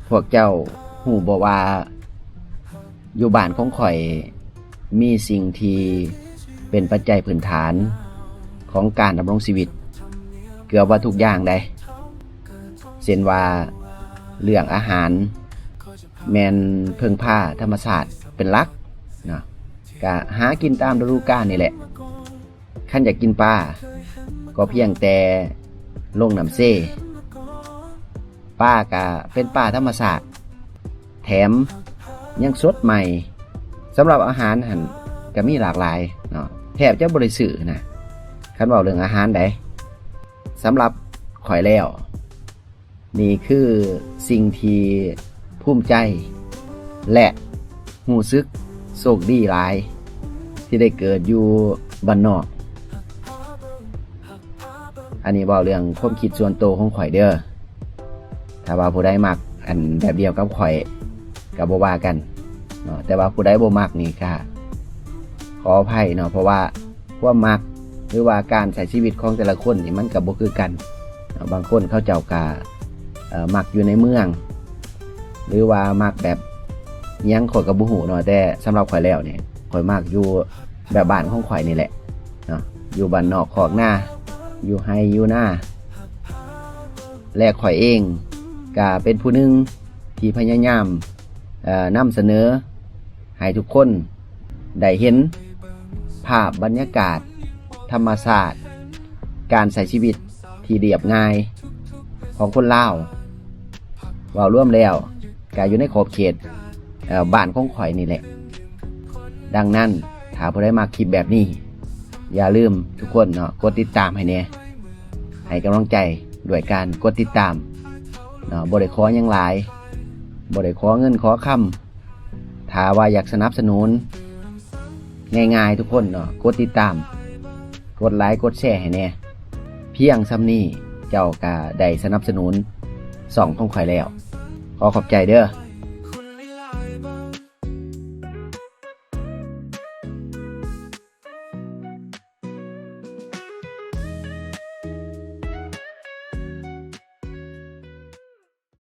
ພວກເຈົ້າຮູ້ບໍ່ວ່າ ຢູ່ບ້ານຂອງຂ້ອຍມີສິ່ງທີ່ເປັນປັດໄຈພື້ນຖານຂອງການດຳລົງຊີວິດເກືອບວ່າທຸກຢ່າງໃດ໋ ເຊັ່ນວ່າເລື່ອງອາຫານແມ່ນເພິ່ງພາທຳມະຊາດເປັນຫຼັກເນາະ ກະຫາກິນຕາມລະດູການນີ້ແຫຼະ. ຄັນຢາກກິນປາ ກໍພຽງແຕ່ລົງນ້ຳເຊ ປາກະເປັນປາທຳມະຊາດ ແຖມຍັງສົດໃໝ່. ສຳລັບອາຫານຫັ້ນກະມີຫຼາກຫຼາຍເນາະ ແທບຈະບໍ່ໄດ້ຊື້ນະ ຄັນເວົ້າເລື່ອງອາຫານໃດ໋. ສຳລັບຂ້ອຍແລ້ວ ນີ້ຄືສິ່ງທີ່ພູມໃຈ ແລະ ຮູ້ສຶກໂຊກດີຫຼາຍທີ່ໄດ້ເກີດຢູ່ບ້ານນອກ. ອັນນີ້ເວົ້າເລື່ອງຄວາມຄິດສ່ວນໂຕຂອງຂ້ອຍເດີ້. ຖ້າວ່າຜູ້ໃດມັກອັນແບບດຽວກັບຂ້ອຍກະບໍ່ວ່າກັນເນາະ ແຕ່ວ່າຜູ້ໃດບໍ່ມັກນີ້ກະຂໍອະໄພເນາະ ເພາະວ່າ ຄວາມມັກ ຫຼືວ່າການໃຊ້ຊີວິດຂອງແຕ່ລະຄົນນີ້ມັນກະບໍ່ຄືກັນເນາະ. ບາງຄົນເຂົາເຈົ້າກະ ເອີ ມັກຢູ່ໃນເມືອງ ຫຼືວ່າມັກແບບຫຍັງຂ້ອຍກະບໍ່ຮູ້ເນາະ ແຕ່ສຳລັບຂ້ອຍແລ້ວນີ້ ຂ້ອຍມັກຢູ່ແບບບ້ານຂອງຂ້ອຍນີ້ແຫຼະເນາະ ຢູ່ບ້ານນອກຄອກນາ ຢູ່ໄຮ່ຢູ່ນາ ແລະ ຂ້ອຍເອງກະເປັນຜູ້ໜຶ່ງທີ່ພະຍາຍາມ ເອີ ນຳສະເໜີໃຫ້ທຸກຄົນໄດ້ເຫັນພາບບັນຍາກາດທຳມະຊາດ ການໃຊ້ຊີວິດທີ່ລຽບງ່າຍຂອງຄົນລາວ. ເວົ້າລວມແລ້ວກະຢູ່ໃນຂອບເຂດ ເອີ ບ້ານຂອງຂ້ອຍນີ້ແຫຼະ. ດັ່ງນັ້ນ ຖ້າຜູ້ໃດມັກຄລິບແບບນີ້ ຢ່າລືມທຸກຄົນເນາະ ກົດຕິດຕາມໃຫ້ແດ່ ໃຫ້ກຳລັງໃຈດ້ວຍການກົດຕິດຕາມເນາະ. ບໍ່ໄດ້ຂໍຫຍັງຫຼາຍ ບໍ່ໄດ້ຂໍເງິນຂໍຄຳ. ຖ້າວ່າຢາກສະໜັບສະໜູນ ງ່າຍໆ ທຸກຄົນເນາະ ກົດຕິດຕາມ ກົດໄລ ກົດແຊໃຫ້ແດ່. ພຽງສ່ຳນີ້ເຈົ້າກະໄດ້ສະໜັບສະໜູນຊ່ອງຂອງຂ້ອຍແລ້ວ. ຂໍຂອບໃຈເດີ້.